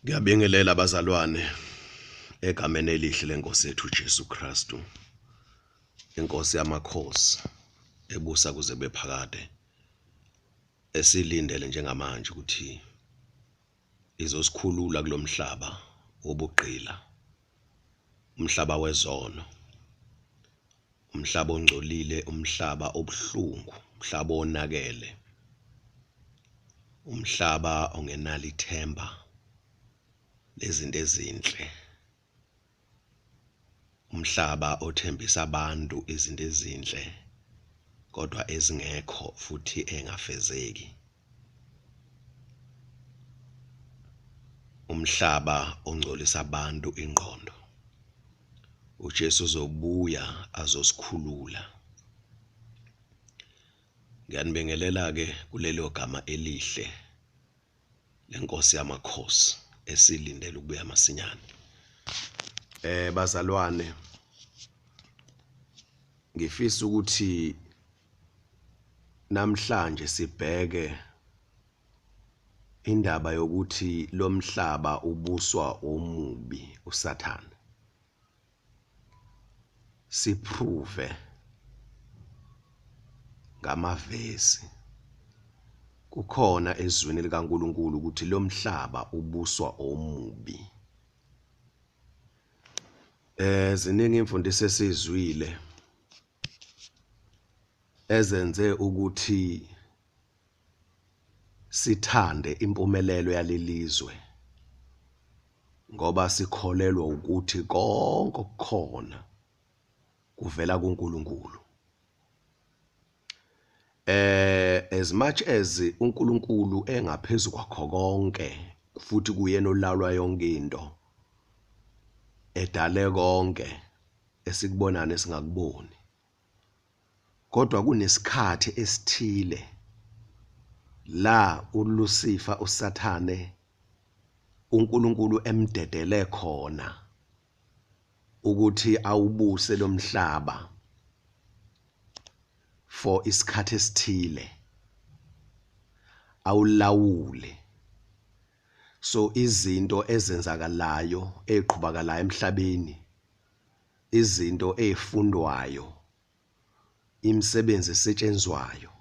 Ngiyabingelela bazalwane egameni elihle lenkosi yethu Jesu Kristu, inkosi yamakhosi ebusa kuze kube phakade, esilindele njengamanje ukuthi izosikhulula kulomhlaba wobugqila, umhlaba wezono, umhlaba ongcolile, umhlaba obuhlungu, umhlaba owonakele, umhlaba ongenalo ithemba lezinto ezinhle, umhlaba othembisa abantu izinto ezinhle kodwa ezingekho futhi engafezeki, umhlaba ongcolisa abantu ingqondo. UJesu uzobuya azosikhulula. Ngiyanibingelela-ke kulelo gama elihle lenkosi yamakhosi esilindele ukubuya masinyane. Bazalwane, ngifisa ukuthi namhlanje sibheke indaba yokuthi lomhlaba ubuswa omubi uSathane. Siprove ngamavesi kukhona ezwini likaNkuluNkulu ukuthi lomhlaba ubuswa omubi. Ziningi imfundiso esizwile ezenze ukuthi sithande impumelelo yalelizwe ngoba sikholelwa ukuthi konke okukhona kuvela kuNkulunkulu. As much as uNkulunkulu engaphezulu kwakho konke futhi kuyena olawula yonke into, edale konke esikubonayo nesingakuboni, kodwa kunesikhathi esithile la uLucifer uSathane uNkulunkulu emdedele khona ukuthi awubuse lomhlaba for isikhathi esithile, awulawule. So izinto ezenzakalayo eziqhubakalayo emhlabeni, izinto ezifundwayo, imisebenzi esetshenzwayo,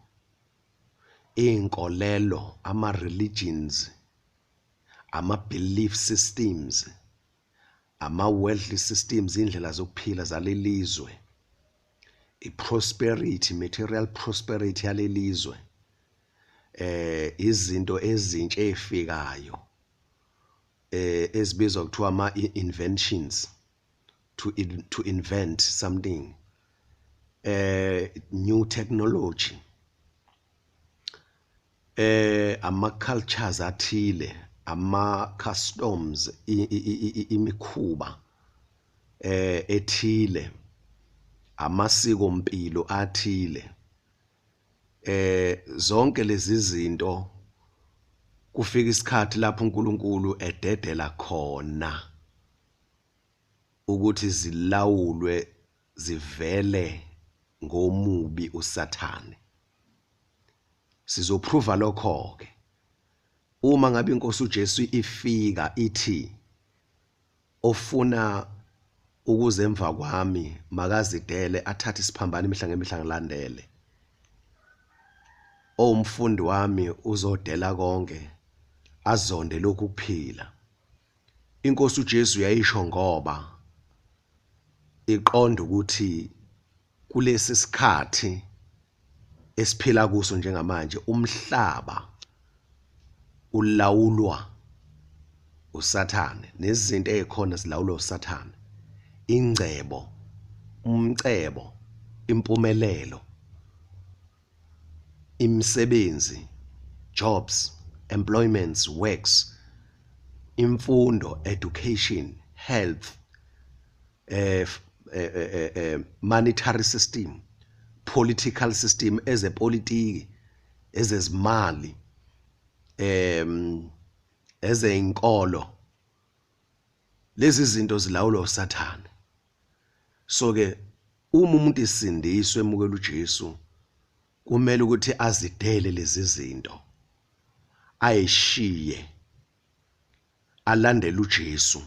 inkolelo, ama religions, ama belief systems, ama worldly systems, indlela zokuphila zalelizwe, i-prosperity, material prosperity yalelizwe, izinto ezintsha ezifikayo ezibizwa kuthiwa ama inventions, to invent something, new technology, ama cultures athile, ama customs, imikhuba ethile, amasiko mpilo athile, zonke lezi zinto kufika isikhathi lapho uNkulunkulu ededela khona ukuthi zilawulwe zivele ngomubi uSathane. Sizoprova lokho ke uma ngabe inkosi uJesu ifika ithi ofuna ukuze emva kwami makazidele athathe isiphambano imihla ngemihla ngilandele, owumfundi wami uzodela konke azonde lokhu kuphila. Inkosi uJesu yayisho ngoba iqonda ukuthi kulesi sikhathi esiphila kuso njengamanje umhlaba ulawulwa uSathane, nezinto ezikhona zilawulwa uSathane, ingcebo, umcebo, impumelelo, imisebenzi, jobs, employments, works, imfundo, education, health, monetary system, political system, ezepolitiki, ezezimali, ezenkolo, lezi zinto zilawulwa uSathane. So ke uma umuntu esindiswe emukela uJesu, kumele ukuthi azidele lezi zinto, ayishiye, alandele uJesu.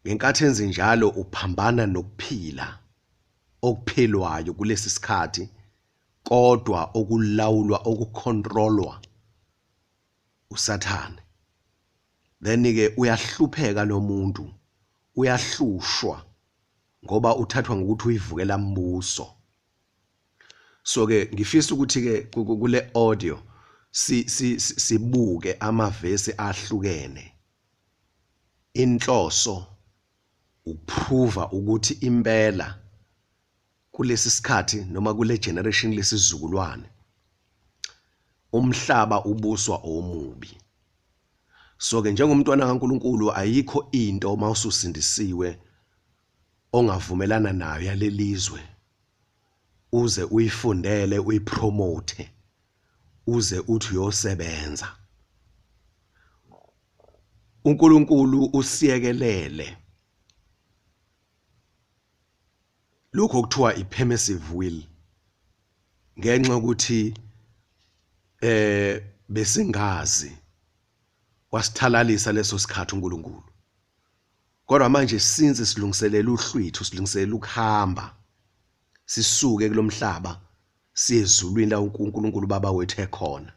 Ngenkathi enze njalo uphambana nokuphila okuphilwayo kulesi sikhathi kodwa okulawulwa okucontrolwa uSathane. Then ke uyahlupheka lo muntu, uyahlushwa ngoba uthathwa ngokuthi uyivukela mbuso. So ke ngifisa ukuthi ke kule audio si sibuke amavesi ahlukene. Inhloso ukuprova ukuthi impela kulesi sikhathi noma kule generation lesizukulwane umhlaba ubuswa omubi. So ke njengomntwana kaNkuluNkulu ayikho into uma ususindisiwe ongavumelana nayo yalelizwe uze uyifundele uyipromote uze uthi uyosebenza. uNkulunkulu usiyekelele lokho okuthiwa i-permissive will ngenxa yokuthi besingazi, wasithalalisa leso sikhathi uNkulunkulu. Kodwa manje since silungiselela uhlwitho, silungiselela ukuhamba sisuke kulomhlaba siye ezulwini la uNkulunkulu Baba wethu ekhona.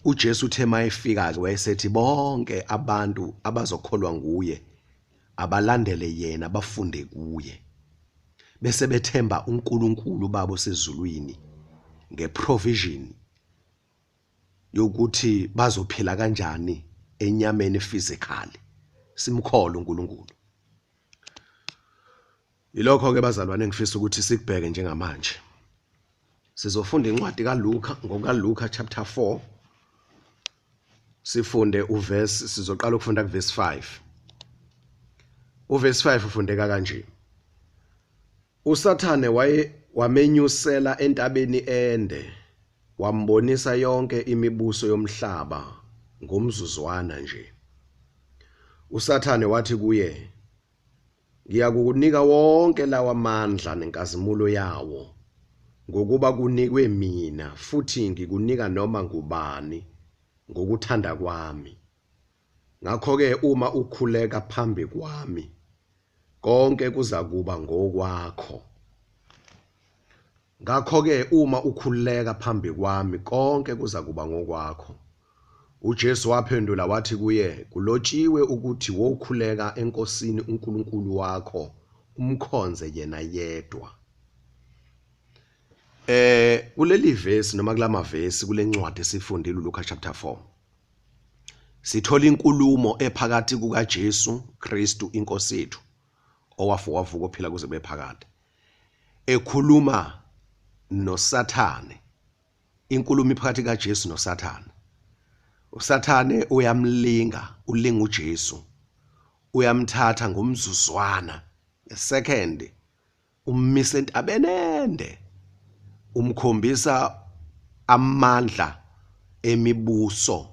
UJesu uthe mayefika-ke wayesethi bonke abantu abazokholwa nguye abalandele yena bafunde kuye, bese bethemba uNkulunkulu Baba osezulwini ngeprovision yokuthi bazophila kanjani enyameni physically. Simkhole uNkulunkulu. Yilokho ke bazalwane engifisa ukuthi sikubheke njengamanje. Sizofunda incwadi kaLuka ngokaLuka chapter 4. Sifunde uverse, sizoqala ukufunda kuverse 5. Uverse 5 ufundeka kanje. USathane waye wamenyusela entabeni ende, wambonisa yonke imibuso yomhlaba ngomzuzwana nje. USathane wathi kuye, Ngiyakukunika wonke lawa mandla nenkazimulo yawo, ngokuba kunikwe mina, futhi ngikunika noma ngubani ngokuthanda kwami. Ngakho-ke uma ukhuleka phambi kwami, konke kuzakuba ngokwakho. Ngakho-ke uma ukhuleka phambi kwami, konke kuzakuba ngokwakho. UJesu waphendula wathi kuye, Kulotshiwe ukuthi wokhuleka eNkosini uNkulunkulu wakho, umkhonze yena yedwa. Kuleli vesi noma kulamavesi kulencwadi esifundile uLuka chapter 4. Sithola inkulumo ephakathi kukaJesu Kristu inkosi yethu owafa wavuka ophila kuze kube phakade. Ekhuluma noSathane. Inkulumo iphakathi kaJesu noSathane. uSathane uyamlinga, ulinga uJesu. Uyamthatha ngomzuzwana, ngesecond, ummisa entabeni ende. Umkhombisa amandla emibuso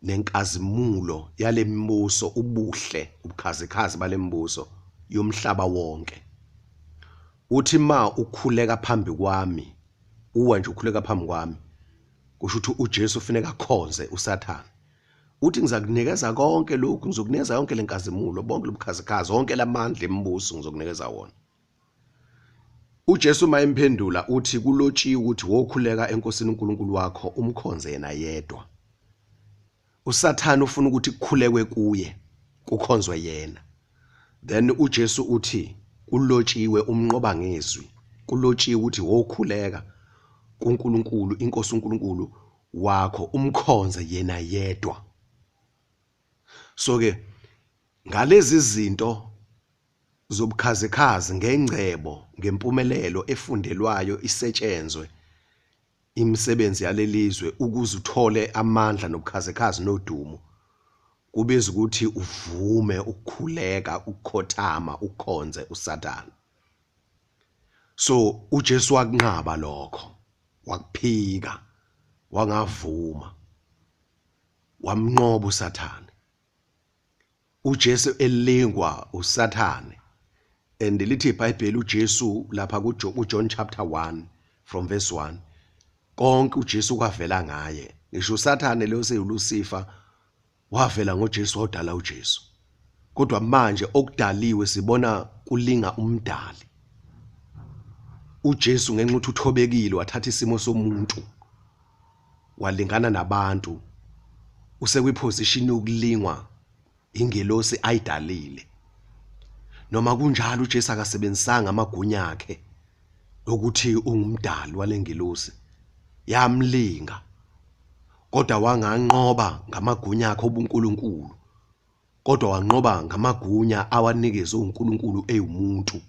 nenkazimulo yalemibuso, ubuhle, ubukhazikhazi balemibuso yomhlaba wonke. Uthi ma ukhuleka phambi kwami, uwa nje ukhuleka phambi kwami, kusho ukuthi uJesu ufuneka akhonze uSathane. Uthi ngizakunikeza konke lokhu, ngizokunikeza yonke lenkazimulo, bonke lobukhazikhazi, wonke lamandla emibuso ngizokunikeza wona. UJesu uma emphendula uthi kulotshiwe ukuthi wokhuleka eNkosini uNkulunkulu wakho umkhonze yena yedwa. USathane ufuna ukuthi kukhulekwe kuye, kukhonzwe yena. Then uJesu uthi kulotshiwe umnqoba ngezwi, kulotshiwe ukuthi wokhuleka kuNkulunkulu, iNkosi uNkulunkulu wakho umkhonze yena yedwa. So ke ngalezi zinto zobukhazikhazi, ngengcebo, ngempumelelo efundelwayo isetshenzwe imisebenzi yalelizwe ukuze uthole amandla nobukhazikhazi nodumo, kubiza ukuthi uvume ukukhuleka, ukukhothama, ukhonze uSathane. So uJesu wakunqaba lokho, wakuphika, wangavuma, wamnqoba uSathane. uJesu elingwa uSathane, and lithi iBhayibheli uJesu lapha kuJohn chapter 1 from verse 1, konke uJesu kwavela ngaye. Ngisho uSathane lo seyilusifa Wavela ngoJesu, wadala uJesu. Kodwa manje okudaliwe sibona kulinga umdali. UJesu ngenxa ukuthi uthobekile wathatha isimo somuntu walingana nabantu, usekwiposition yokulingwa ingelosi ayidalile. Noma kunjalo uJesu akasebenzisanga amagunya akhe ukuthi ungumdali walengelosi, yamlinga, kodwa wanganqoba ngamagunya akhe obuNkulunkulu, kodwa wanqoba ngamagunya awanikezwe uNkulunkulu ewumuntu.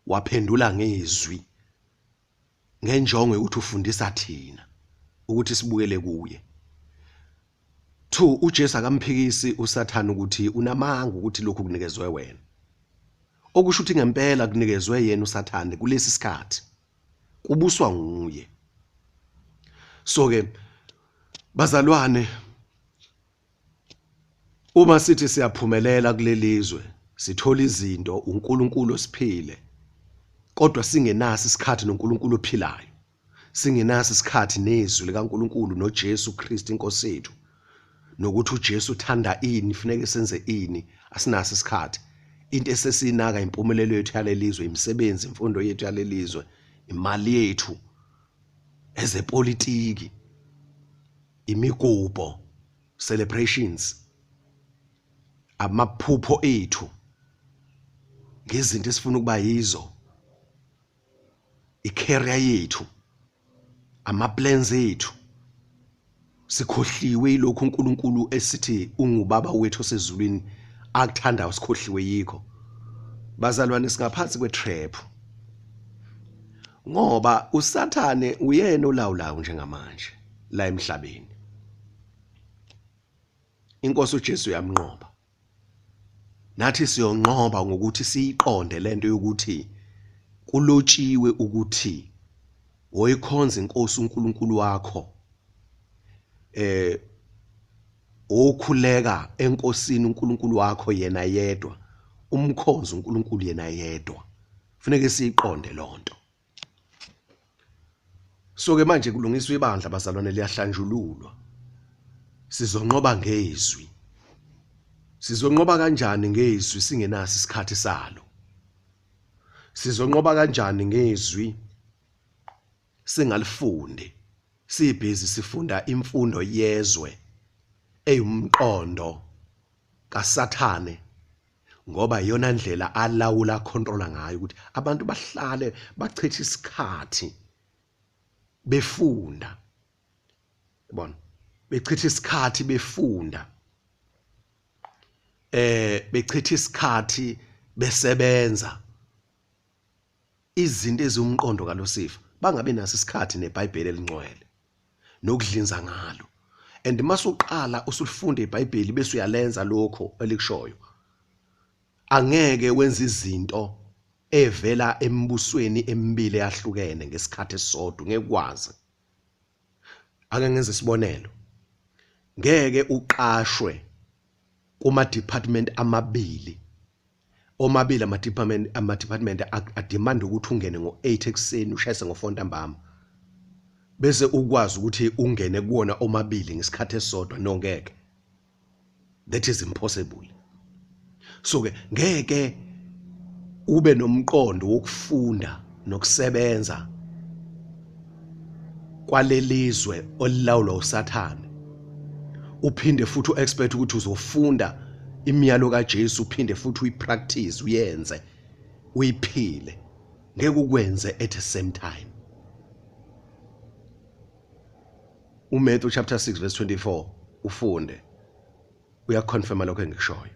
Waphendula ngezwi ngenjongo yokuthi ufundisa thina ukuthi sibukele kuye. 2 uJesu akamphikisi uSathane ukuthi unamanga ukuthi lokhu kunikezwe wena, okusho ukuthi ngempela kunikezwe yena uSathane kulesi sikhathi, kubuswa nguye. So ke bazalwane, uma sithi siyaphumelela kulelizwe, sithola izinto uNkulunkulu osiphile, kodwa singenaso isikhathi noNkulunkulu ophilayo, singenaso isikhathi nezwi likaNkulunkulu noJesu Kristu inkosi yethu, nokuthi uJesu uthanda ini, funeke senze ini, asinaso isikhathi. Into esesinaka impumelelo yethu yalelizwe, imisebenzi, imfundo yethu yalelizwe, imali yethu, ezepolitiki, imigubho, celebrations, amaphupho ethu ngezinto esifuna ukuba yizo, icareer yethu, ama plans ethu. Sikhohliwe yilokhu uNkulunkulu esithi ungubaba wethu osezulwini akuthandayo, sikhohliwe yikho. Bazalwane, singaphansi kwetrap, ngoba uSathane uyena olawulayo njengamanje la emhlabeni. Inkosi uJesu yamnqoba, nathi siyonqoba ngokuthi siyiqonde lento yokuthi kulotshiwe ukuthi woyikhonza inkosi uNkulunkulu wakho, okhuleka enkosini uNkulunkulu wakho yena yedwa, umkhonze uNkulunkulu yena yedwa. Kufuneka siyiqonde lonto. So ke manje kulungiswa ibandla bazalwane, liyahlanjululwa. Sizonqoba ngezwi. Sizonqoba kanjani ngezwi singenaso isikhathi salo? Sizonqoba kanjani ngezwi singalifundi? Sibhizi sifunda imfundo yezwe eyumqondo kaSathane, ngoba iyona ndlela alawula, controla ngayo ukuthi abantu bahlale bachithe isikhathi befunda. Yabona, bechitha isikhathi befunda, bechitha isikhathi besebenza izinto eziwumqondo kaLucifer, bangabe naso isikhathi neBhayibheli elingcwele nokudlinza ngalo. And masuqala usulifunda iBhayibheli bese uyalenza lokho elikushoyo, angeke wenze izinto evela embusweni emibili eyahlukene ngesikhathi esisodwa, ngeke ukwazi. Ake ngenze isibonelo, ngeke uqashwe kuma department amabili, omabili ama department ademand ukuthi ungene ngo8 ekuseni ushayise ngo4 ntambama, bese ukwazi ukuthi ungene kuwona omabili ngesikhathi esisodwa. No, ngeke, that is impossible. So ke ngeke ube nomqondo wokufunda nokusebenza kwalelizwe olilawulwa uSathane, uphinde futhi uexpect ukuthi uzofunda imiyalo kaJesu, uphinde futhi uyipractice, uyenze, uyiphile. Ngeke ukwenze at the same time. uMatthew chapter 6 verse 24 ufunde, uyaconfirma lokho engikushoyo.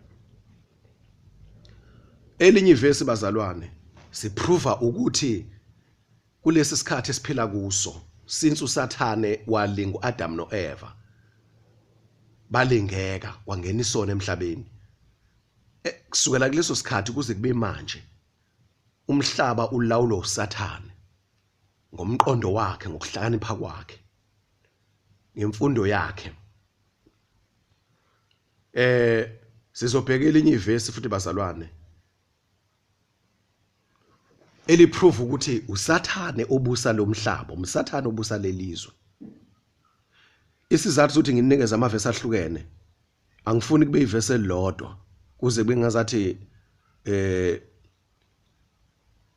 Elinye ivesi bazalwane, siprova ukuthi kulesi sikhathi esiphila kuso, since uSathane walinga uAdam noEva, balingeka, kwangena isono emhlabeni, kusukela kuleso sikhathi kuze kube manje, umhlaba ulawulwa uSathane ngomqondo wakhe, ngokuhlakanipha kwakhe, ngemfundo yakhe. Sizobheka elinye ivesi futhi bazalwane, eliprove ukuthi uSathane obusa lo mhlaba, umSathane obusa lelizwe. Isizathu sokuthi nginikeze amavesi ahlukene, angifuni kube ivesi elilodwa kuze kube ngazathi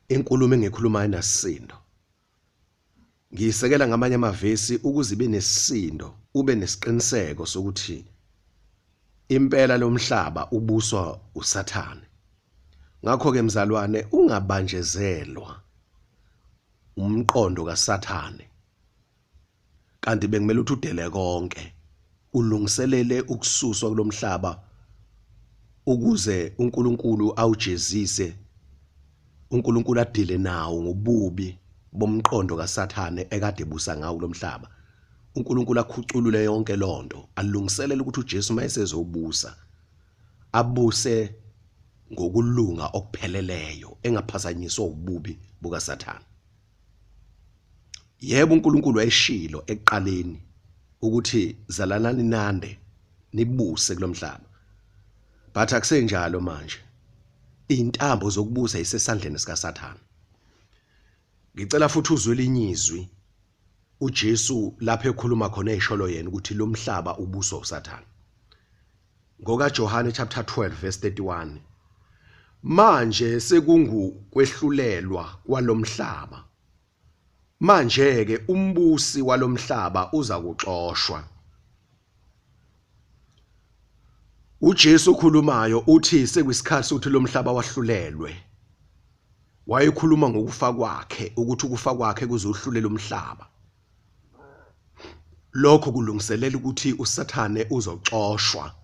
inkulumo engikhulumayo inasisindo. Ngiyisekela ngamanye amavesi ukuze ibe nesisindo, ube nesiqiniseko sokuthi impela lomhlaba ubuswa uSathane. Ngakho-ke mzalwane, ungabanjezelwa umqondo kaSathane. Kanti bekumele ukuthi udele konke, ulungiselele ukususwa kulomhlaba ukuze uNkulunkulu awujezise, uNkulunkulu adile nawo ngobubi bomqondo kaSathane ekade ebusa ngawo kulomhlaba. uNkulunkulu akhuculule yonke lonto, alungiselele ukuthi uJesu mayesezobusa abuse ngokulunga okupheleleyo, engaphazanyiswa ububi bukaSathane. Yebo, uNkulunkulu wayeshilo ekuqaleni ukuthi zalanani nande nibuse kulomhlaba. But akusenjalo manje. Intambo zokubusa isesandleni sikaSathane. Ngicela futhi uzwe elinye izwi uJesu lapho ekhuluma khona esholo yena ukuthi lo mhlaba ubuswa uSathane. NgokaJohane chapter 12 verse 31. Manje sekungukwehlulelwa kwalomhlaba. Manje ke umbusi walomhlaba uza kuxoshwa. UJesu okhulumayo uthi sekuyisikhathi sokuthi lomhlaba wahlulelwe. Wayekhuluma ngokufa kwakhe, ukuthi ukufa kwakhe kuzohlulela umhlaba. Lokho kulungiselela ukuthi uSathane uzoxoshwa.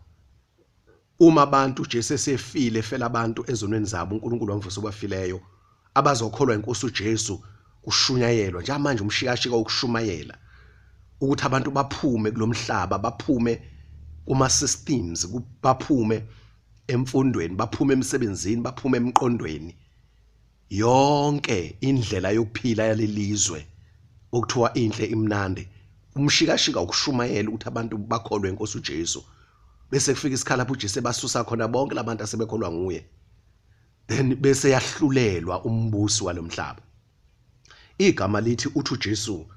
Uma abantu uJesu esefile efela abantu ezonweni zabo, uNkulunkulu wamvusa kwabafileyo, abazokholwa inkosi uJesu kushunyayelwa njengamanje umshikashika wokushumayela ukuthi abantu baphume kulomhlaba, baphume kuma systems, baphume emfundweni, baphume emsebenzini, baphume emqondweni. Yonke indlela yokuphila yalelizwe okuthiwa inhle imnandi, umshikashika ukushumayela ukuthi abantu bakholwe inkosi uJesu, bese kufika isikhala lapho uJesu ebasusa khona bonke labantu asebekholwa nguye, then bese yahlulelwa umbusi walomhlaba. Igama lithi uthi uJesu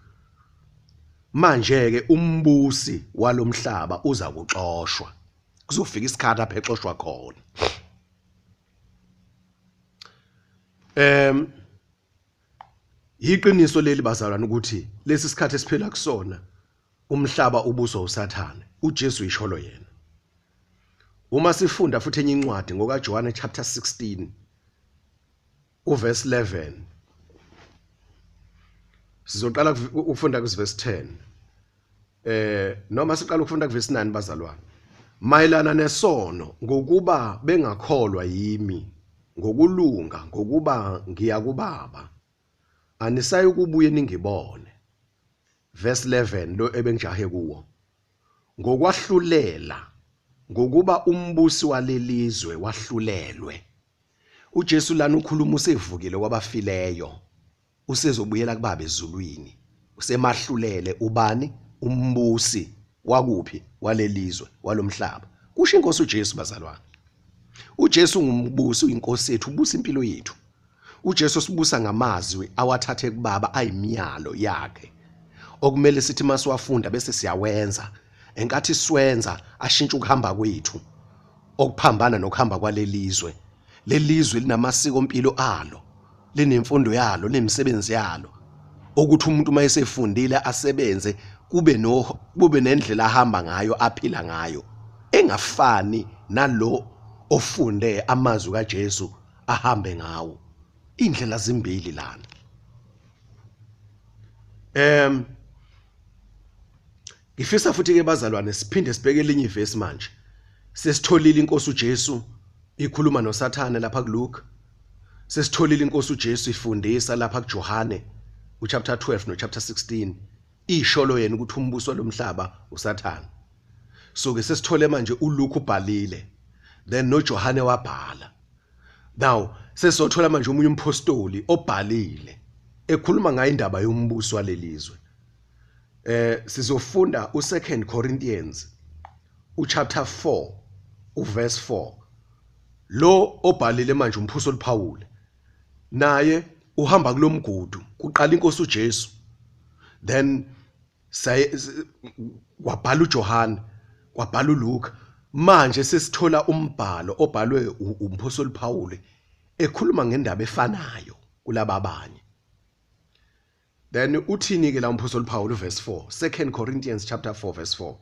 manje ke umbusi walomhlaba uza kuxoshwa, kuzofika isikhathi lapho exoshwa khona. Yiqiniso leli bazalwane ukuthi lesi sikhathi esiphila kusona umhlaba ubuswa uSathane, uJesu isholo yena. Uma sifunda futhi enye incwadi ngokaJohane chapter 16 uverse 11, sizoqala ukufunda kuverse 10. Noma siqala ukufunda kuverse 9 bazalwane. Mayelana nesono, ngokuba bengakholwa yimi, ngokulunga, ngokuba ngiya kuBaba, anisayi ukubuye ningibone. Verse 11 lo ebengijahe kuwo. Ngokwahlulela, ngokuba umbusi walelizwe wahlulelwe. uJesu lana ukhuluma usevukile kwabafileyo, usezobuyela kuBaba ezulwini, usemahlulele ubani? Umbusi wakuphi? Walelizwe, walomhlaba. Kusho inkosi uJesu bazalwane. uJesu ngumbusi, uyinkosi yethu, ubusa impilo yethu. uJesu sibusa ngamazwi awathathe kuBaba ayimiyalo yakhe, okumele sithi masiwafunda bese siyawenza. Enkathi siwenza ashintshe ukuhamba kwethu okuphambana nokuhamba kwalelizwe. Lelizwe linamasiko empilo alo, linemfundo yalo, linemisebenzi yalo, ukuthi umuntu uma esefundile asebenze kube nendlela ahamba ngayo, aphila ngayo, engafani nalo ofunde amazwi kaJesu ahambe ngawo. Indlela zimbili lana. Ngifisa futhi ke bazalwane siphinde sibheke elinye ivesi manje. Sesitholile inkosi uJesu ikhuluma noSathane lapha kuLuke. Sesitholile inkosi uJesu ifundisa lapha kuJohane uchapter 12 no chapter 16, isholo yena ukuthi umbuso lomhlaba uSathane. So ke sesithole manje uLuke ubhalile, then noJohane wabhala. Now sesizothola manje omunye umpostoli obhalile ekhuluma ngayo indaba yombuso walelizwe. Sizofunda u2 Corinthians uchapter 4 uverse 4. Lo obhalile manje umpostoli Paul naye uhamba kulomgudu, kuqala inkosi uJesu, then Kwabhala uJohane, kwabhala uLuka. Manje sesithola umbhalo obhalwe umphostoli Paul ekhuluma ngendaba efanayo kulaba abanye. Then uthini ke la umphostoli Paul, verse 4, 2 Corinthians chapter 4 verse 4?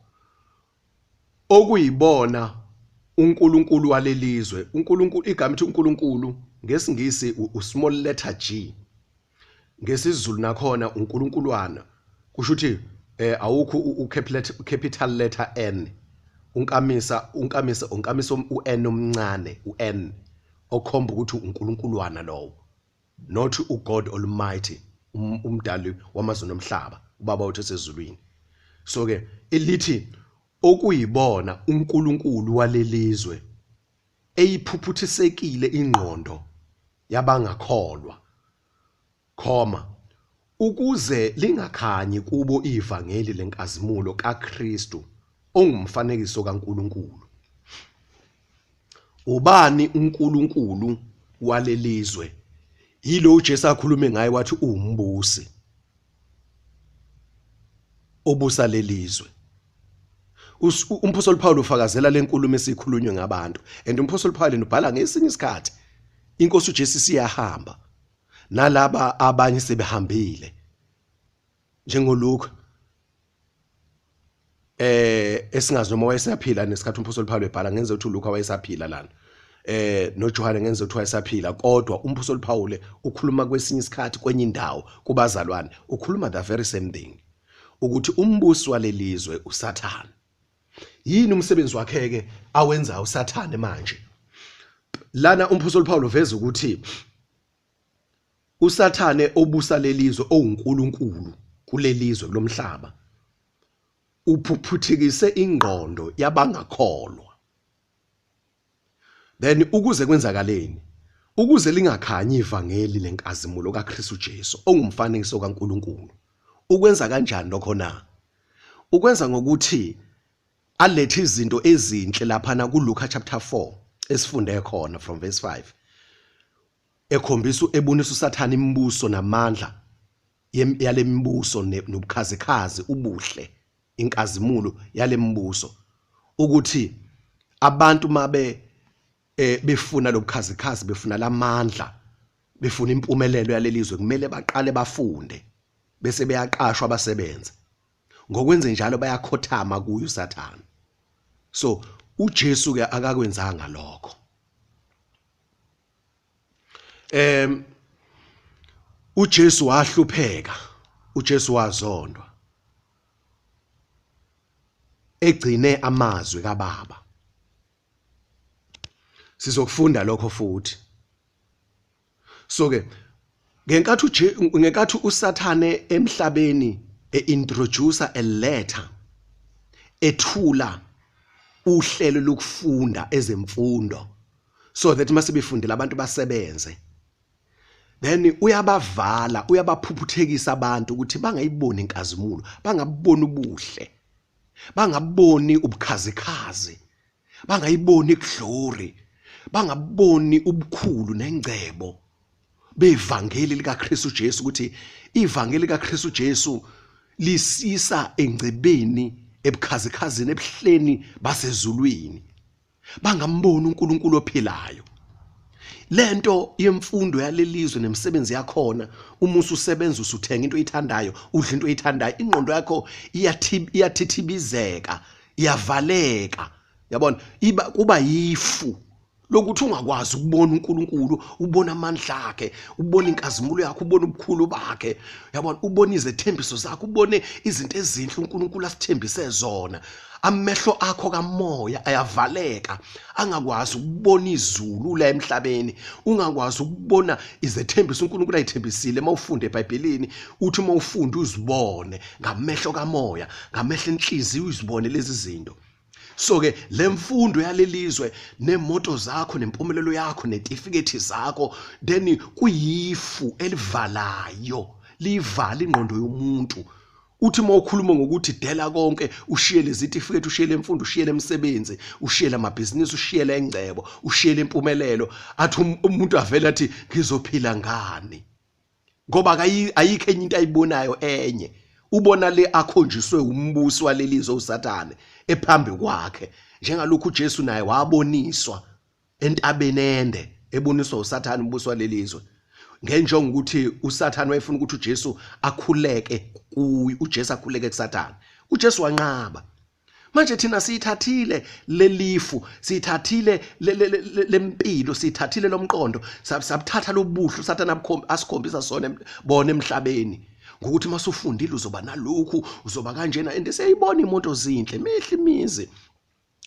Okuyibona uNkulunkulu walelizwe. uNkulunkulu, igama ithi uNkulunkulu ngesingisi u-small letter G, ngesiZulu nakhona uNkulunkulwana, kusho ukuthi awukho u-capital letter N, unkamisa, unkamisa, unkamisa u-N omncane, u-N okhomba ukuthi uNkulunkulwana lowo, not uGod Almighty, umdali wamazulu nomhlaba, ubaba wethu osezulwini. So ke elithi okuyibona uNkulunkulu walelizwe eyiphuphuthisekile ingqondo yabangakholwa, khoma ukuze lingakhanyi kubo ivangeli lenkazimulo kaKristu ongumfanekiso kaNkulunkulu. Ubani uNkulunkulu walelizwe? Yilo uJesu akhulume ngaye wathi uwumbusi obusa lelizwe. Umphostoli Paul ufakazela lenkulumo esikhulunywe ngabantu, and umphostoli Paul ubhala ngesinye isikhathi inkosi uJesu siyahamba nalaba abanye sebehambile, njengoLuka esingazi noma wayesaphila nesikhathi umphostoli Paul ebhala. Ngenze ukuthi uLuka wayesaphila lana, noJohane ngenze ukuthi wayesaphila, kodwa umphostoli Paul ukhuluma kwesinye isikhathi kwenye indawo kubazalwane, ukhuluma the very same thing, ukuthi umbusi walelizwe uSathane. Yini umsebenzi wakhe ke awenza uSathane manje lana? Umphostoli Paul uveza ukuthi uSathane obusa lelizwe, owuNkulunkulu kulelizwe, kulomhlaba, uphuphuthikise ingqondo yabangakholwa. Then ukuze kwenzakaleni? Ukuze lingakhanyi ivangeli lenkazimulo kaKristu Jesu ongumfanekiso kaNkulunkulu. Ukwenza kanjani lokho na? Ukwenza ngokuthi alethe izinto ezinhle laphana kuLuka chapter 4 esifunde khona from verse 5, ekhombisa, ebonisa uSathane imibuso namandla yalembuso nobukhazikhazi, ubuhle, inkazimulo yalembuso, ukuthi abantu mabe befuna lobukhazikhazi, befuna lamandla, befuna impumelelo yalelizwe, kumele baqale bafunde bese beyaqashwa basebenze. Ngokwenze njalo bayakhothama kuyo uSathane. So uJesu ke akakwenzanga lokho. UJesu wahlupheka, uJesu wazondwa, egcine amazwi kaBaba. Sizokufunda lokho futhi. So ke ngenkathi uSathane emhlabeni eintroduce a letter, ethula uhlelo lokufunda ezemfundo so that mase befundela abantu basebenze, then uyabavala, uyabaphuphuthekisa abantu ukuthi bangayiboni inkazimulo, bangaboni ubuhle, bangaboni ubukhazikhazi, bangayiboni iglory, bangaboni ubukhulu nengcebo bevangeli likaKristu Jesu, ukuthi ivangeli likaKristu Jesu lisisa engcebeni, ebukhazikhazini, ebuhleni basezulwini. Bangamboni uNkulunkulu ophilayo. Lento yemfundo yalelizwe nemisebenzi yakhona, uma ususebenza usuthenga into oyithandayo, udla into oyithandayo, ingqondo yakho iyathithibizeka, iyavaleka, yabona, iba kuba yifu lokuthi ungakwazi ukubona uNkulunkulu, ubona amandla akhe, ubona inkazimulo yakhe, ubona ubukhulu bakhe, yabona, ubona izethembiso zakhe, ubone izinto ezinhle uNkulunkulu asithembise zona. Amehlo akho kamoya ayavaleka, angakwazi ukubona izulu la emhlabeni, ungakwazi ukubona izethembiso uNkulunkulu ayithembisile. Mawufunda eBhayibhelini, uthi mawufunda uzibone ngamehlo kamoya, ngamehlo enhliziyo, uzibone lezi zinto. So ke lemfundo yalelizwe nemoto zakho nempumelelo yakho netifiketi zakho, then kuyifu elivalayo, livala ingqondo yomuntu. Uthi uma ukhuluma ngokuthi dela konke, ushiye lezi tifiketi, ushiye lemfundo, ushiye lemsebenzi, ushiye lamabhizinisi, ushiye lengcebo, ushiye lempumelelo, athi umuntu avele athi ngizophila ngani? Ngoba ayikho enye into ayibonayo enye. Ubona le akhonjiswe umbusi walelizwe uSathane ephambi kwakhe, njengalokhu uJesu naye waboniswa entabeni ende eboniswa uSathane umbusi walelizwe, ngenjongo ukuthi uSathane wayefuna ukuthi uJesu akhuleke kuye, uJesu akhuleke kuSathane. UJesu wanqaba. Manje thina siyithathile lelifu, siyithathile lempilo, siyithathile lomqondo, sabuthatha lobuhle uSathane asikhombisa sona bona emhlabeni. Ngokuthi masufundile uzoba nalokhu, uzoba kanjena, and siyayibona imoto zinhle, mihle imizi.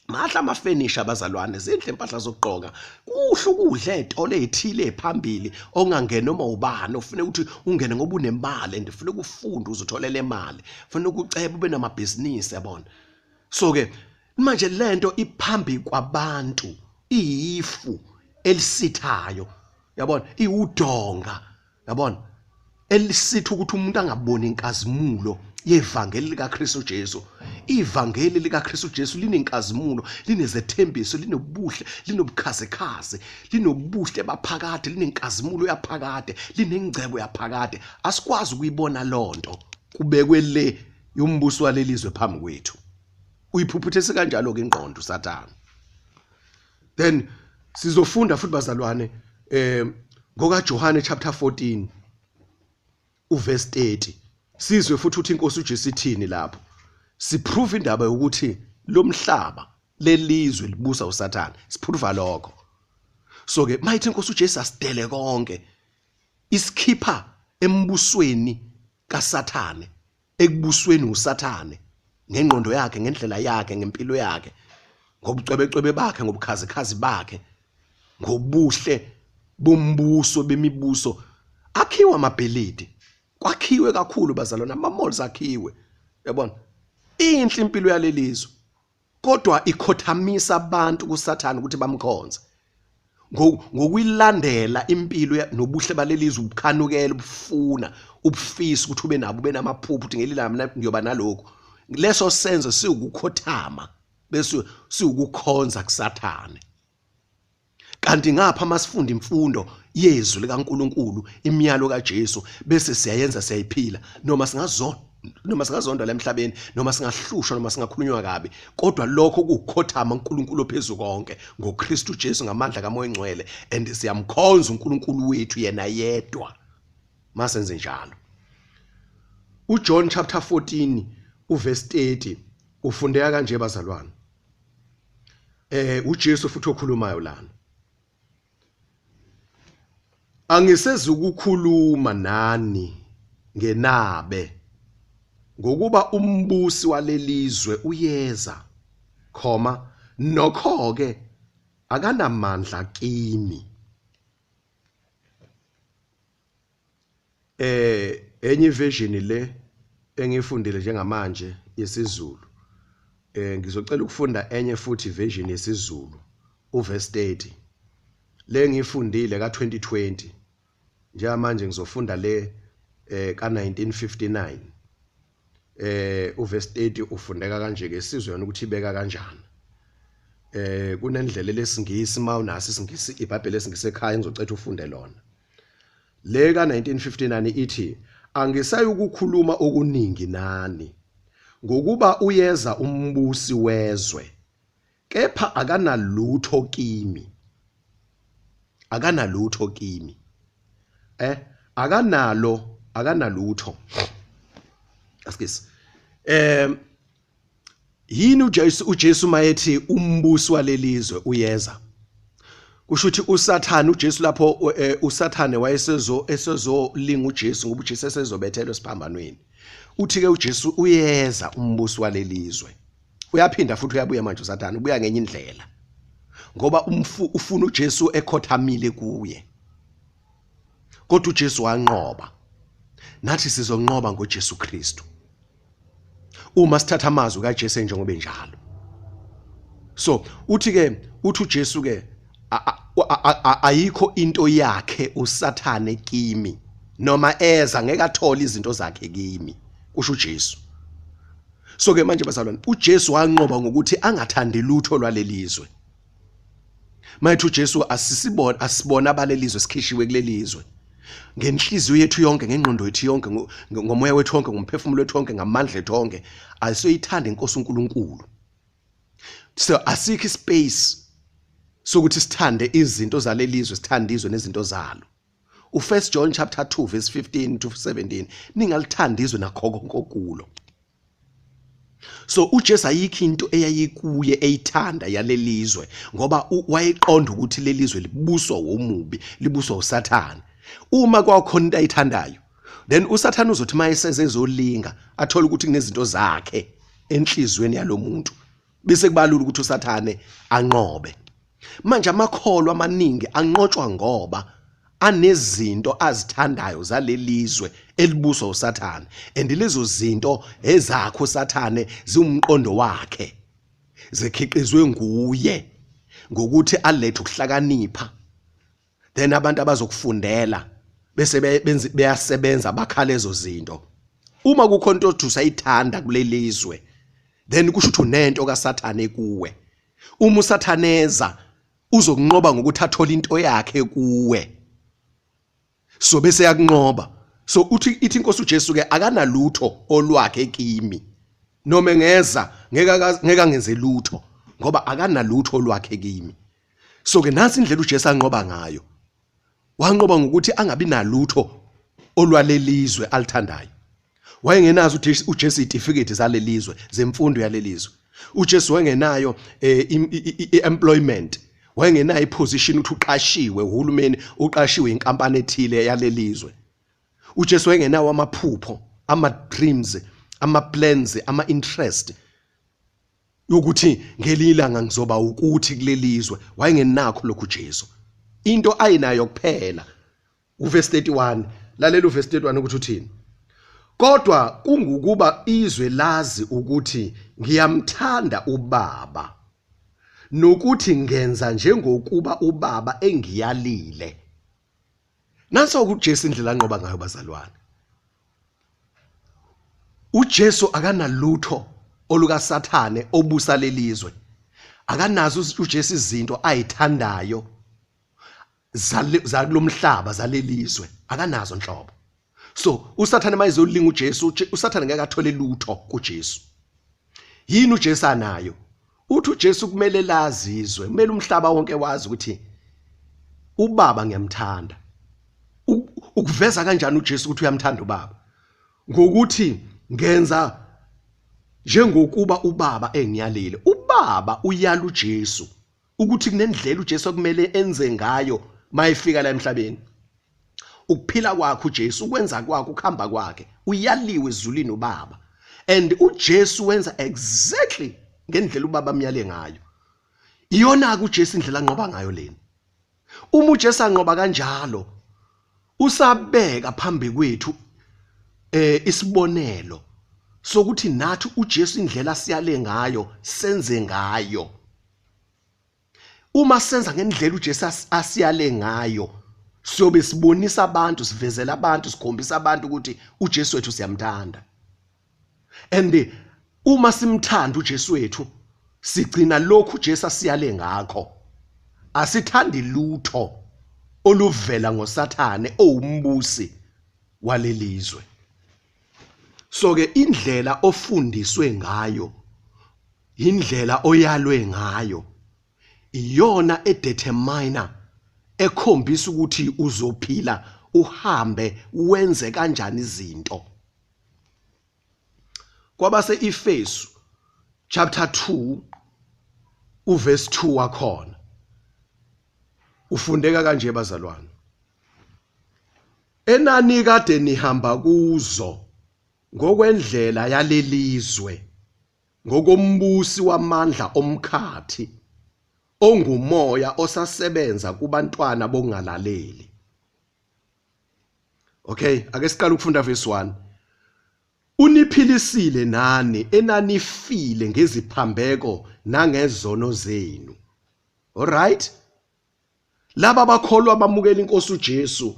Mahla amafenisha abazalwane, zinhle impahla zokugqoka, kuhle ukudla ezitolo ezithile phambili ongangena noma ubani, ufune ukuthi ungene ngoba unemali and ufune ukufunda uzotholela imali, ufune ukuceba ube namabhizinisi, yabona. So ke manje lento iphambi kwabantu, iyifu elisithayo, yabona, iwudonga, yabona, elisitha ukuthi umuntu angaboni inkazimulo yevangeli likaKristu Jesu. Ivangeli likaKristu Jesu linenkazimulo, linezethembiso, linobuhle, linobukhazikhazi, linobuhle baphakade, linenkazimulo yaphakade, linengcebo yaphakade. Asikwazi ukuyibona lonto kubekwe le yombuso walelizwe phambi kwethu. Uyiphuphuthese kanjalo ke ingqondo uSathane. Then sizofunda futhi bazalwane ngoka Johane chapter 14 uverse 30. Sizwe futhi uthi inkosi uJesu ithini lapho. Siprove indaba yokuthi lomhlaba lelizwe libusa uSathane. Siprove lokho. So ke mayithi inkosi uJesu asidele konke, isikhipha embusweni kaSathane, ekubusweni uSathane ngengqondo yakhe, ngendlela yakhe, ngempilo yakhe, ngobucwebecwebe bakhe, ngobukhazikhazi bakhe, ngobuhle bombuso bemibuso. Akhiwe amabhilidi, kwakhiwe kakhulu bazalwane, ama-malls akhiwe, yabona, inhle impilo yalelizwe, kodwa ikhothamisa abantu kuSathane ukuthi bamkhonze ngokuyilandela impilo nobuhle balelizwe, ubukhanukela, ubufuna, ubufisa ukuthi ube nabo, ube namaphupho ukuthi ngelinye ilanga ngiyoba nalokhu. Leso senzo siwukukhothama bese siwukukhonza kuSathane. Kanti ngapha masifunda imfundo yezwi likaNkuluNkulu, imiyalo kaJesu, bese siyayenza, siyayiphila, noma singazona, noma singazondwa la emhlabeni, noma singahlushwa, noma singakhulunywa kabi, kodwa lokho kukukhothama uNkulunkulu ophezulu konke ngoKristu Jesu ngamandla kaMoya oNgcwele, and siyamkhonza uNkulunkulu wethu yena yedwa masenze njalo. uJohn chapter 14 uverse 30 ufundeka kanje bazalwane. uJesu futhi okhulumayo lana. Angisezukukhuluma nani ngenabe, ngokuba umbusi walelizwe uyeza, khoma nokho ke akanamandla kimi. Enye version le engifundile njengamanje yesiZulu, ngizocela ukufunda enye futhi version yesiZulu uverse 30 le ngifundile ka 2020, njengamanje ngizofunda le ka 1959. Uverse 30 ufundeka kanje ke, sizwe yona ukuthi ibeka kanjani. Kunendlela lesingisi, mawunaso isingisi iBhayibheli lesingisi ekhaya, ngizocela ufunde lona. Le ka 1959 ithi, angisayukukhuluma okuningi nani, ngokuba uyeza umbusi wezwe, kepha akanalutho kimi. Akanalutho kimi. Akanalo, akanalutho. Asikisi. Yini uJesu mayethi umbusi walelizwe uyeza? Kusho ukuthi uSathane, uJesu lapho uSathane wayesezo esezolinga uJesu ngoba uJesu esezobethelwa esiphambanweni. Uthi ke uJesu uyeza umbusi walelizwe. Uyaphinda futhi uyabuya manje uSathane, ubuya ngenye indlela. Ngoba ufuna uJesu ekhothamile kuye. Kodwa uJesu wanqoba. Nathi sizonqoba ngoJesu Kristu. Uma sithatha amazwi kaJesu njengoba enjalo. So uthi ke, uthi uJesu ke ayikho into yakhe uSathane kimi, noma eza ngeke athole izinto zakhe kimi, kusho uJesu. So ke manje bazalwane, uJesu wanqoba ngokuthi angathandi lutho lwalelizwe. Mayithi uJesu asisibona, asibona abalelizwe, sikhishiwe kulelizwe. Ngenhliziyo yethu yonke, ngengqondo yethu yonke, ngomoya wethu wonke, ngomphefumulo wethu wonke, ngamandla ethu wonke, asiyoyithanda inkosi uNkulunkulu. So asikho ispace sokuthi sithande izinto zalelizwe, sithande izwe nezinto zalo. U1 John chapter 2 verse 15 to 17, ningalithandi izwe nakho konke okulo. So uJesu ayikho into eyayikuye eyithanda yalelizwe, ngoba wayeqonda ukuthi lelizwe libuswa womubi, libuswa uSathane. Uma kwakhona into ayithandayo, then uSathane uzothi mayeseze ezolinga athole ukuthi kunezinto zakhe enhlizweni yalomuntu, bese kubalula ukuthi uSathane anqobe. Manje amakholwa amaningi anqotshwa ngoba anezinto azithandayo zalelizwe elibuswa uSathane, and lezo zinto ezakho uSathane ziwumqondo wakhe, zikhiqizwe nguye ngokuthi alethe ukuhlakanipha, then abantu abazokufundela bese beyasebenza bakha lezo zinto. Uma kukhona into othi usayithanda kulelizwe, then kusho ukuthi unento kaSathane kuwe. Uma uSathaneza uzokunqoba ngokuthi athole into yakhe kuwe, so bese yakunqoba. So uthi ithi inkosi uJesu ke akanalutho olwakhe kimi, noma engeza ngeke angenze lutho ngoba akanalutho olwakhe kimi. So ke nansi indlela uJesu anqoba ngayo. Wanqoba ngokuthi angabi nalutho olwalelizwe alithandayo. Wayengenazo uJesu izitifiketi zalelizwe, zemfundo yalelizwe. uJesu wayengenayo i-employment, wayengenayo iposition ukuthi uqashiwe uhulumeni, uqashiwe inkampani ethile yalelizwe. uJesu wayengenawo amaphupho, ama-dreams, ama-plans, ama-interest yokuthi ngelinye ilanga ngizoba ukuthi kulelizwe. Wayengenakho lokhu uJesu. Into ayinayo kuphela uverse 31, lalela uverse 31 ukuthi uthini. Kodwa kungukuba izwe lazi ukuthi ngiyamthanda uBaba, nokuthi ngenza njengokuba uBaba engiyalile. Nanso uJesu indlela anqoba ngayo bazalwane. uJesu akanalutho olukaSathane obusa lelizwe. Akanazo uJesu izinto ayithandayo zakulomhlaba, zalelizwe, akanazo nhlobo. So uSathane mayezolinga uJesu, uSathane ngeke athole lutho kuJesu. Yini uJesu anayo? Uthi uJesu kumele lazizwe, kumele umhlaba wonke wazi ukuthi uBaba ngiyamthanda. Ukuveza kanjani uJesu ukuthi uyamthanda uBaba? Ngokuthi ngenza njengokuba uBaba engiyalile. Ubaba uyala uJesu ukuthi kunendlela uJesu okumele enze ngayo mayefika la emhlabeni. Ukuphila kwakhe uJesu, ukwenza kwakhe, ukuhamba kwakhe, uyaliwe ezulwini uBaba. And uJesu wenza exactly ngendlela uBaba amyale ngayo. Iyona ke uJesu indlela anqoba ngayo lena. Uma uJesu anqoba kanjalo, usabeka phambi kwethu isibonelo sokuthi nathi uJesu indlela siyale ngayo senze ngayo. Uma senza ngendlela uJesu asiyale ngayo, siyobe sibonisa abantu, sivezela abantu, sikhombisa abantu ukuthi uJesu wethu siyamthanda. And uma simthanda uJesu wethu, sigcina lokhu uJesu asiyale ngakho. Asithandi lutho oluvela ngoSathane owumbusi walelizwe. So ke indlela ofundiswe ngayo, indlela oyalwe ngayo, iyona edeterminer, ekhombisa ukuthi uzophila uhambe wenze kanjani izinto. Kwabase Efesu chapter 2 uverse 2 wakhona ufundeka kanje bazalwane: enani kade nihamba kuzo ngokwendlela yalelizwe, ngokombusi wamandla omkhathi, ongumoya osasebenza kubantwana bongalaleli. Okay, ake siqale ukufunda verse 1. Uniphilisile nani enanifile ngeziphambeko nangezono zenu. Alright? Laba bakholwa bamukela inkosi uJesu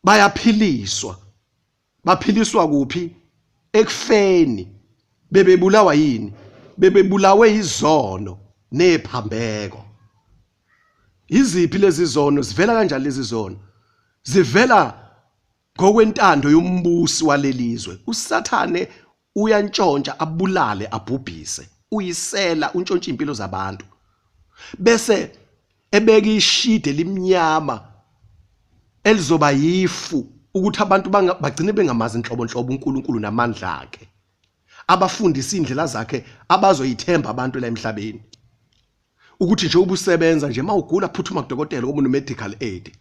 bayaphiliswa. Baphiliswa kuphi? Ekufeni. Bebebulawa yini? Bebebulawe izono nephambeko. Yiziphi lezi zono? Zivela kanjani lezi zono? Zivela ngokwentando yombusi walelizwe. USathane uyantshontsha, abulale, abhubhise. Uyisela, untshontsha impilo zabantu. Bese ebeka ishide limnyama elizoba yifu ukuthi abantu bagcine bengamazi inhlobo nhlobo uNkulunkulu namandla akhe. Abafundisa indlela zakhe abazoyithemba abantu la emhlabeni. Ukuthi nje ubusebenza nje mawugula phuthuma kudokotela ngoba une medical aid.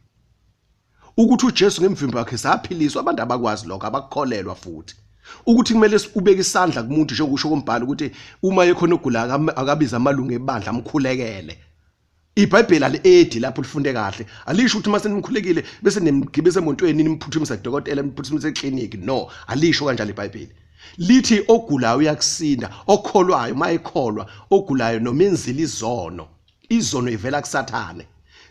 Ukuthi uJesu ngemvimbo yakhe saphiliswa, abantu abakwazi lokho, abakukholelwa futhi. Ukuthi kumele ubeke isandla kumuntu njengokusho kombhalo ukuthi uma ekhona ogula akabiza amalungu ebandla amkhulekele. IBhayibheli ali-edi lapho lifunde kahle. Alisho ukuthi mase nimkhulekile bese nimgibisa emontweni nimphuthumise kudokotela, nimphuthumise ekliniki. No, alisho kanjalo iBhayibheli. Lithi ogulayo uyakusinda, okholwayo mayekholwa, ogulayo nomenzile izono. Izono ivela kuSathane.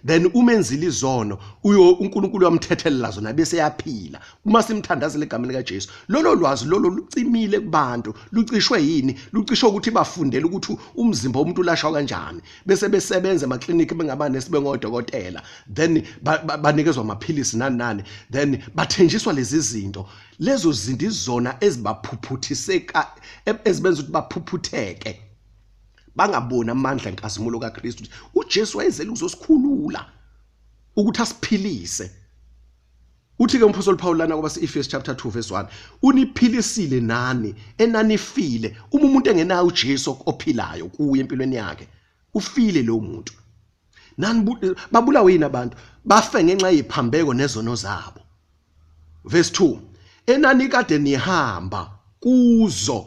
Then umenzile izono uyo uNkulunkulu uyamthethelela zona bese yaphila. Uma simthandazela egameni likaJesu, lolo lwazi lolo lucimile kubantu. Lucishwe yini? Lucishwe ukuthi bafundele ukuthi umzimba womuntu ulashwa kanjani, bese besebenza emakliniki bengabanesi bengodokotela, then banikezwa amaphilisi nani nani, then bathenjiswa lezi zinto. Lezo zinto izona ezibaphuphuthise, ezibenza ukuthi baphuphutheke, bangaboni amandla enkazimulo kaKristu. UJesu wayezele ukuzosikhulula, ukuthi asiphilise. Uthi ke umphostoli Paul lana kwabase Efesu chapter 2 verse 1, uniphilisile nani enanifile. Uma umuntu engenayo uJesu ophilayo kuye empilweni yakhe, ufile lo muntu. Nani babulawe yini abantu? Bafe ngenxa yephambeko nezono zabo. Verse 2, enani kade nihamba kuzo,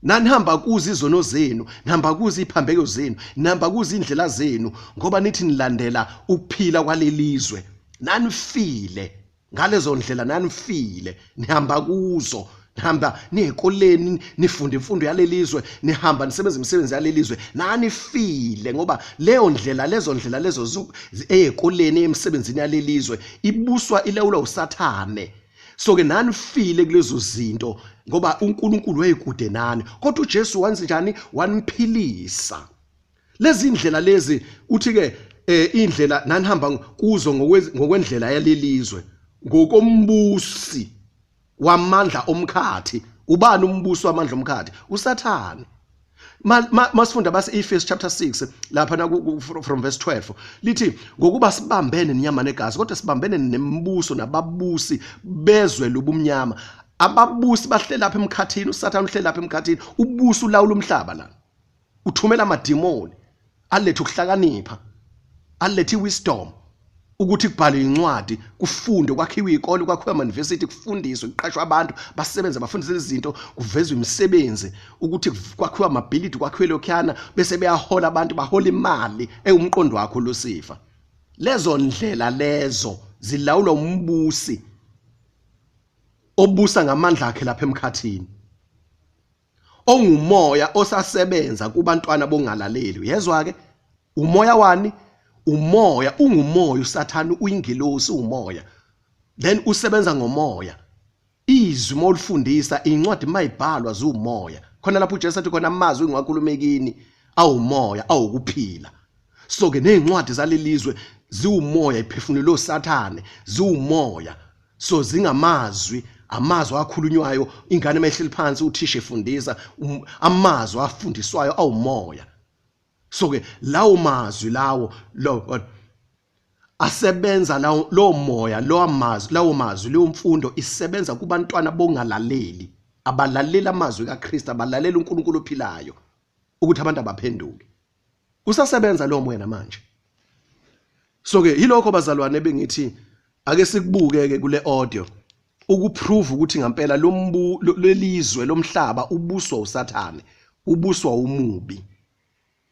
nanihamba kuzo izono zenu, nihamba kuzo iphambeko zenu, nihamba kuzo indlela zenu, ngoba nithi nilandela ukuphila kwalelizwe. Nanifile ngalezo ndlela, nanifile, nihamba kuzo, nihamba niyekoleni, nifunda imfundo yalelizwe, nihamba nisebenza imisebenzi yalelizwe, nanifile ngoba leyo ndlela, lezo ndlela lezo eyekoleni, emsebenzini yalelizwe ibuswa, ilawulwa uSathane. So ke nanifile kulezo zinto ngoba uNkulunkulu wayekude nani, kodwa uJesu wanze njani? Wanimphilisa. Lezi ndlela lezi uthi ke indlela nanihamba kuzo ngokwendlela yalelizwe, ngokombusi wamandla omkhathi. Ubani umbusi wamandla omkhathi? USathane. Masifunda base Efesu chapter 6 lapha na from verse 12, lithi ngokuba sibambene nenyama negazi, kodwa sibambene nembuso nababusi bezwe lobumnyama. Ababusi bahleli lapha emkhathini, uSathane uhleli lapha emkhathini, ubusa ulawula umhlaba la. Uthumela amadimoni alethe ukuhlakanipha, alethe iwisdom ukuthi kubhalwe incwadi, kufundwe, kwakhiwe izikole, kwakhiwe ama-university, kufundiswe, kuqashwe abantu basebenze, bafundise izinto, kuvezwe imisebenzi, ukuthi kwakhiwe amabhilidi, kwakhiwe lokhuyana, bese beyahola abantu, bahola imali ewumqondo wakho Lucifer. Lezo ndlela lezo zilawulwa umbusi obusa ngamandla akhe lapha emkhathini, ongumoya osasebenza kubantwana bongalaleli. Uyezwa ke? Umoya wani? Umoya ungumoya. uSathane uyingilosi, umoya, then usebenza ngomoya. Izwi mawulifundisa, incwadi mayibhalwa, ziwumoya. Khona lapho uJesu athi khona amazwi engiwakhulume kini awumoya, awukuphila. So ke nezincwadi zalelizwe ziwumoya, iphefumulelo uSathane, ziwumoya. So zingamazwi, amazwi akhulunywayo, ingane mayihleli phansi uthisha efundisa, amazwi afundiswayo awumoya. So ke lawo mazwi lawo lo asebenza lawo, lo moya lo, amazwi lawo, mazwi leyo mfundo isebenza kubantwana bongalaleli, abalaleli amazwi kaKristu, abalalela uNkulunkulu ophilayo, ukuthi abantu abaphenduke. Usasebenza lo moya namanje. So ke yilokho bazalwane bengithi ake sikubuke ke kule audio ukuprove ukuthi ngempela lombu lelizwe lomhlaba ubuswa uSathane, ubuswa umubi,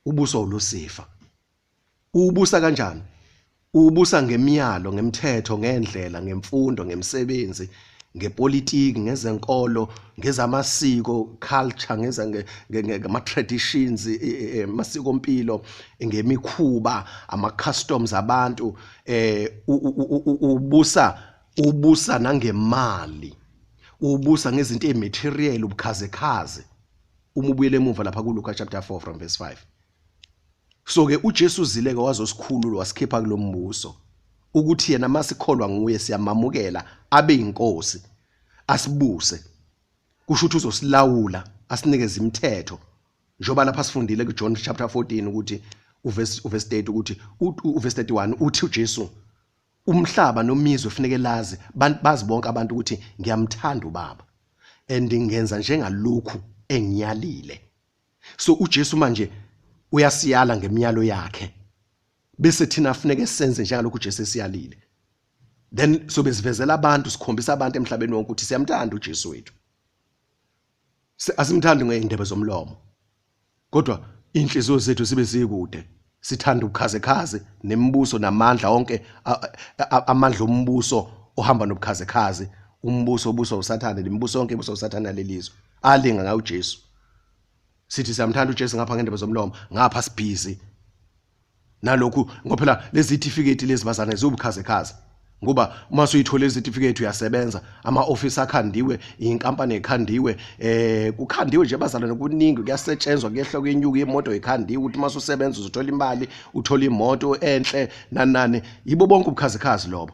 ubuswa uLucifer. Ubusa kanjani? Ubusa ngemiyalo, ngemthetho, ngendlela, ngemfundo, ngemsebenzi, ngepolitiki, ngezenkolo, ngezamasiko, culture, ngeza ngama traditions, amasiko empilo, ngemikhuba, ama customs abantu. Ubusa nangemali, ubusa ngezinto ematerial, ubukhazekhaze. Uma ubuyele emuva lapha kuLuka chapter 4 from verse 5. So ke uJesu uzileke wazosikhulula, wasikhipha kulombuso. Ukuthi yena masikholwa nguye siyamamukela abe inkosi asibuse. Kusho ukuthi uzosilawula asinikeze imithetho. Njengoba lapha sifundile kuJohn chapter 14 ukuthi uverse 30 ukuthi uverse 31 uthi uJesu umhlaba nomizwe kufuneke lazi bazi bonke abantu ukuthi ngiyamthanda uBaba and ngenza njengalokhu engiyalile. So uJesu manje uyasiyala ngemiyalo yakhe bese thina afuneke senze njengalokhu uJesu esiyalile. Then sobe sivezela abantu, sikhombisa abantu emhlabeni wonke ukuthi siyamthanda uJesu wethu. Asimthandi ngey'ndebe zomlomo, kodwa iy'nhliziyo zethu sibe zikude, sithanda ubukhazikhazi nemibuso namandla onke, amandla ombuso ohamba nobukhazikhazi, umbuso obuswa uSathane, nemibuso yonke ebuswa uSathane yalelizwe alinga ngayo uJesu. Sithi siyamthanda uJesu ngapha ngendebe zomlomo, ngapha sibhizi nalokhu, ngoba phela lezi certificate lezi bazane ziwubukhazikhazi, ngoba uma usuyithola lezi certificate uyasebenza, ama-office akhandiwe, inkampani ekhandiwe, kukhandiwe nje bazalwane kuningi, kuyasetshenzwa, kuyehla kuyenyuka, imoto ikhandiwe ukuthi uma ususebenza uzothola imali, uthola imoto enhle nani nani. Yibo bonke ubukhazikhazi lobo.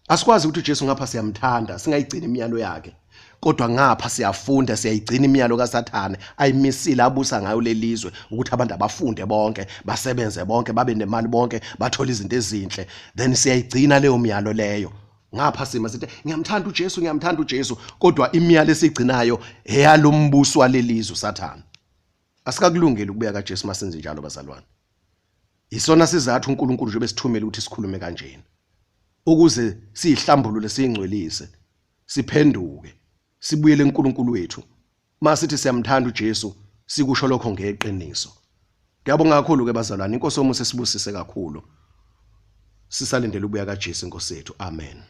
Asikwazi ukuthi uJesu ngapha siyamthanda singayigcini imiyalo yakhe, kodwa ngapha siyafunda siyayigcina imiyalo kaSathane ayimisile abusa ngayo lelizwe, ukuthi abantu abafunde bonke, basebenze bonke, babe nemali bonke, bathole izinto ezinhle. Then siyayigcina leyo miyalo leyo. Ngapha sima sithi ngiyamthanda uJesu, ngiyamthanda uJesu, kodwa imiyalo esigcinayo eyalombuso walelizwe uSathane. Asikakulungeli ukubuya kaJesu masenze njalo bazalwane. Isona sizathu uNkulunkulu nje besithumele ukuthi sikhulume kanjena, ukuze siyihlambulule, siyingcwelise, siphenduke, sibuyele kuNkulunkulu wethu. Masithi siyamthanda uJesu, sikusho lokho ngeqiniso. Ngiyabonga kakhulu ke bazalwane, inkosi omusa sibusise kakhulu. Sisalindele ukubuya kaJesu inkosi yethu. Amen.